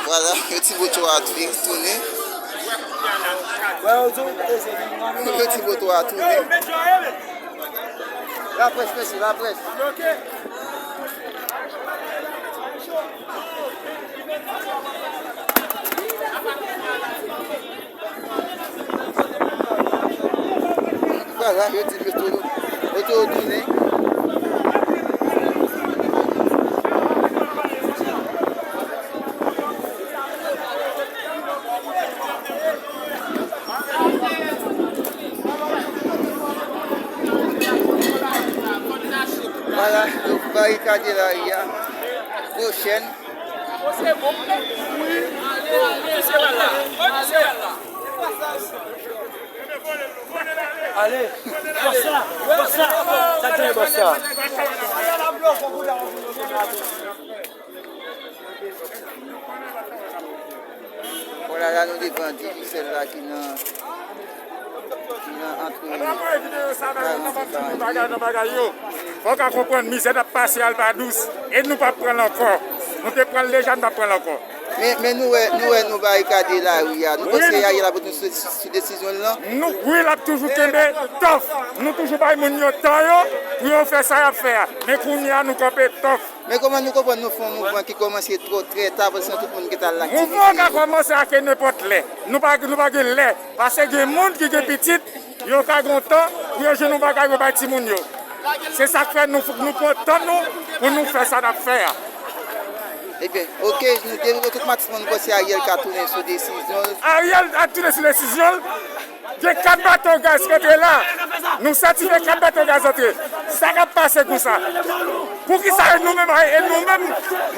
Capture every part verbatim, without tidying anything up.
Vwala, yo ti boto a tou, tounen. Yo ti boto a tounen. Laprès, mesye, laprès. Vwala, yo di m yo tou, yo tou tounen. Vwala, yo barikade lari a. Gwo chèn. Ale, konsa, konsa, sa gen konsa. Vwala, la nou devan Digicel la ki nan, ki nan antre. Fò w ka konprann mizè n ap pase a pa dous, e nou p ap pran l ankò. Nou te pran l deja, nou p ap pran l ankò. Men, men nou wè, nou wè nou barikade lari a. Nou panse Ariel ap retounen sou, sou, sou desizyon l lan? Nou, wi, l ap toujou kenbe tòf. Nou toujou bay moun yo tan yo pou yo fè sa y ap fè a. Men kounye a, nou kanpe tòf. Men kòman nou konprann nou fè yon mouvman ki kòmanse twò trè ta, pandan tout moun gentan al laktivite yo? Mouvman ka kòmanse ak nenpòt lè. Nou pa, nou pa gen lè. Paske gen moun ki gen pitit, yo ka gen tan pou yo jwenn yon bagay yo bay timoun yo. Se sa k fè nou, nou pran tan nou pou nou fè sa n ap fè a. Ebyen, oke, nou devlope tout maten, nou panse Ariel ka tounen sou desizyon l. Ariel ap tounen sou desizyon l. Gen kat bato gaz ki antre la. Nou santi gen kat bato gaz antre. Sa k ap pase konsa? Poukisa e nou menm, e nou menm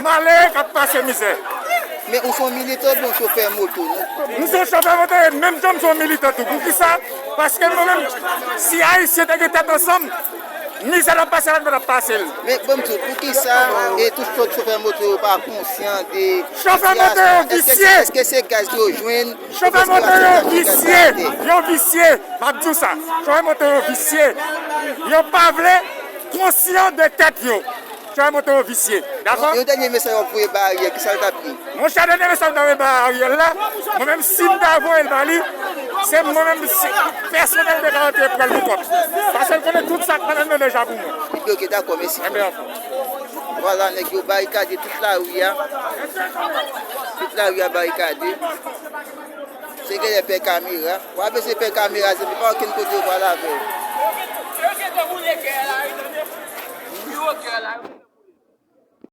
malere k ap pase mizè? Men ou se yon militan oubyen yon chofè moto, non? M se yon chofè moto e menm jan m se yon militan tou. Poukisa? Paske nou menm, si Ayisyen te gen tèt ansanm, mizè n ap pase la, nou pa t ap pase l. Men bon, m di w, poukisa e tout chofè moto yo pa konsyan de sitiyasyon an? Èske se, èske se gaz yo jwenn? Chofè moto yo visye, yo visye. M ap di w sa. Chofè moto yo visye. Yo pa vle konsyan de tèt yo. Chofè moto yo visye. Dakò? Yon dènye mesaj w ap voye ba Ariel, kisa l t ap ye? Monchè, dènye mesaj m ta voye ba Ariel la, mwen menm, si m ta voye l ba li, se mwen menm, si, pèsonèl m te ka rantre pran l pou kont. Paske l konnen tout sa k nan men l deja pou mwen. Epi, oke, dakò, mèsi. Enben, anfen. Vwala, nèg yo barikade tout lari a. Tout lari a barikade. Se genlè pè kamera. W ap ese pè kamera, se pa okenn kote yo pral avè w.